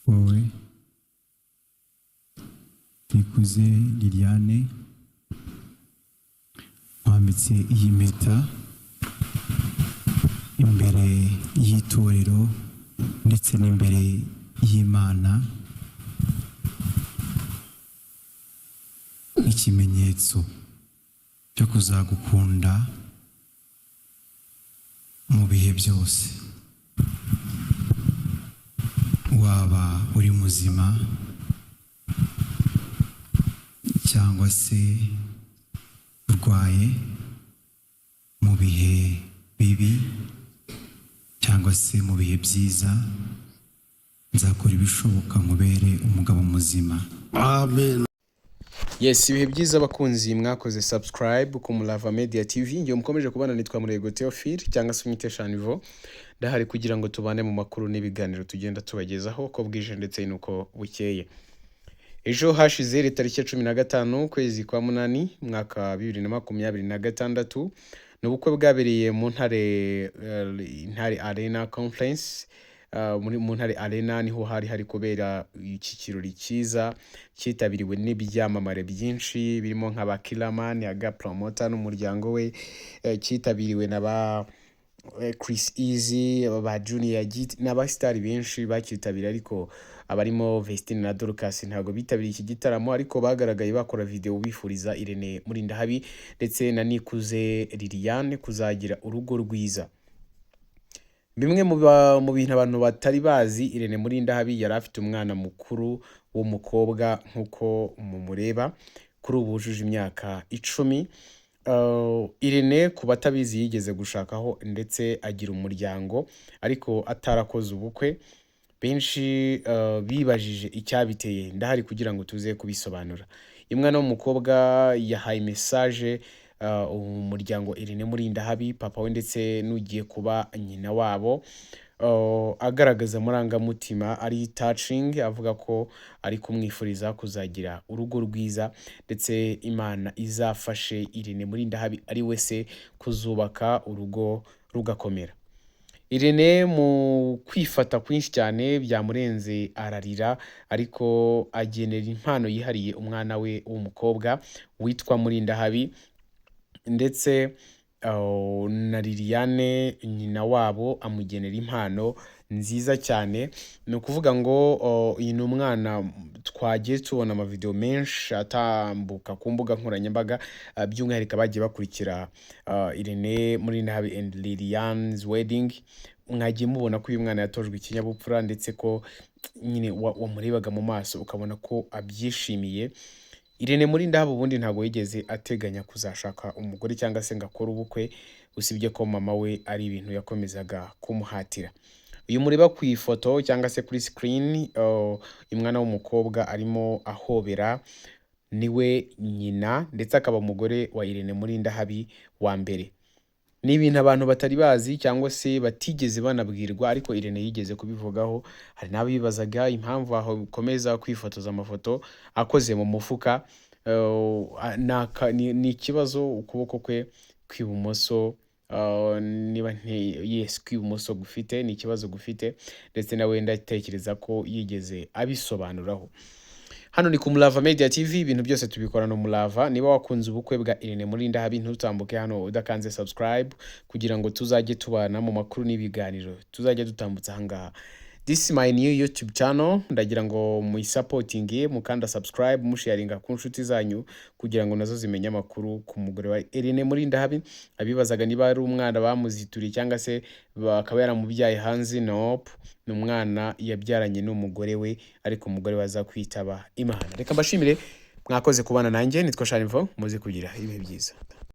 Wowe Nikuze Liliane, wambitse iyi mpeta imbere y'itorero ndetse n'imbere y'Imana, ikimenyetso cyo kuzagukunda mu bihe byose, waba uri muzima cyangwa se urwaye, mu bihe bibi cyangwa se mu bihe byiza, nzakora ibishoboka nkubere umugabo muzima. Amen. Yes, ibihe byiza abakunzi mwakoze subscribe ku Mulava Media TV. Ngiye mukomeje kubana, nitwa Murego Theophile cyangwa se unyite Shanivo. Ndahari kugira ngo tubane mu makuru n'ibiganiro tugenda tubagezaho uko bwije ndetse n'uko bukeye. Ejo hashize tariki ya 15 ukwezi kwa munani mwaka 2026, ni ubukwe bwabereye mu Ntare, Intare Arena Conference. Muri mu Ntare Arena niho hari hari kubera iki kirori cyiza cyitabiriwe n'ibyamamare byinshi birimo nka ba Killaman, Aga Promoter n'umuryango we, cyitabiriwe na ba Chris Easy, ba Junior Giti n'abasitari benshi bacyitabiriye, ariko abarimo Vestine na Dorcas ntabwo bitabiriye iki gitaramo, ariko bagaragaye bakora video bifuriza Irene Murindahabi ndetse na Nikuze Liliane kuzagira urugo rwiza. Bimwe mu bintu abantu batari bazi, Irene Murindahabi yari afite umwana mukuru w'umukobwa nk'uko mumureba, kuri ubu wujuje imyaka 10. Irene, ku batabizi, yigeze gushakaho ndetse agira umuryango ariko atarakoze ubukwe. Benshi bibajije icyabiteye, ndahari kugira ngo tuze kubisobanura. Uyu mwana w'umukobwa yahaye message umuryango Irene Murindahabi, papa we ndetse n'ugiye kuba nyina wabo, agaragaza amarangamutima ari touching, avuga ko ari kumwifuriza kuzagira urugo rwiza ndetse Imana izafashe Irene Murindahabi ari we se kuzubaka urugo rugakomera. Irene mu kwifata kwinshi cyane byamurenze ararira, ariko agenera impano yihariye umwana we w'umukobwa witwa Murindahabi, ndetse na Liliane nyina wabo amugenera impano nziza cyane. Ni ukuvuga ngo uyu ni umwana twagiye tubona amavideo menshi atambuka ku mbuga nkoranyambaga, by'umwihariko abagiye bakurikira Irene Murindahabi and Liliane's wedding, mwagiye mubona ko uyu mwana yatojwe ikinyabupfura, ndetse ko nyine wamurebaga mu maso ukabona ko abyishimiye. Irene Murindahabi ubundi ntabwo yigeze ateganya kuzashaka umugore cyangwa se ngo akore ubukwe, usibye ko mama we ari ibintu yakomezaga kumuhatira. Uyu mureba ku ifoto cyangwa se kuri screen, uyu mwana w'umukobwa arimo ahobera, niwe nyina ndetse akaba umugore wa Irene Murindahabi wa mbere. Ni ibintu abantu batari bazi cyangwa se batigeze banabwirwa, ariko Irene yigeze kubivugaho. Hari n'abibazaga impamvu akomeza kwifotoza amafoto akoze mu mufuka. Ni ikibazo ukuboko kwe kw'ibumoso, niba yes, kw'ibumoso gufite, ni ikibazo gufite, ndetse nawe ndatekereza ko yigeze abisobanuraho. Hano ni ku Mulava Media TV, ibintu byose tubikorana umurava. Niba wakunze ubukwe bwa Irene Murindahabi, ntutambuke hano udakanze subscribe kugira ngo tuzajye tubana mu makuru n'ibiganiro tuzajya dutambutsa ahangaha. This is my new YouTube channel, ndagira ngo muyisupportinge mukanda subscribe, musharinga ku nshuti zanyu kugira ngo nazo zimenye amakuru ku mugore wa Irene Murindahabi. Abibazaga niba ari umwana bamuzituriye cyangwa se bakaba yaramubyaye hanze, nope, ni umwana yabyaranye n'umugore we, ariko umugore we aza kwitaba Imana. Reka mbashimire, mwakoze kubana nanjye, nitwa Shanivo, muze kugira ibihe byiza.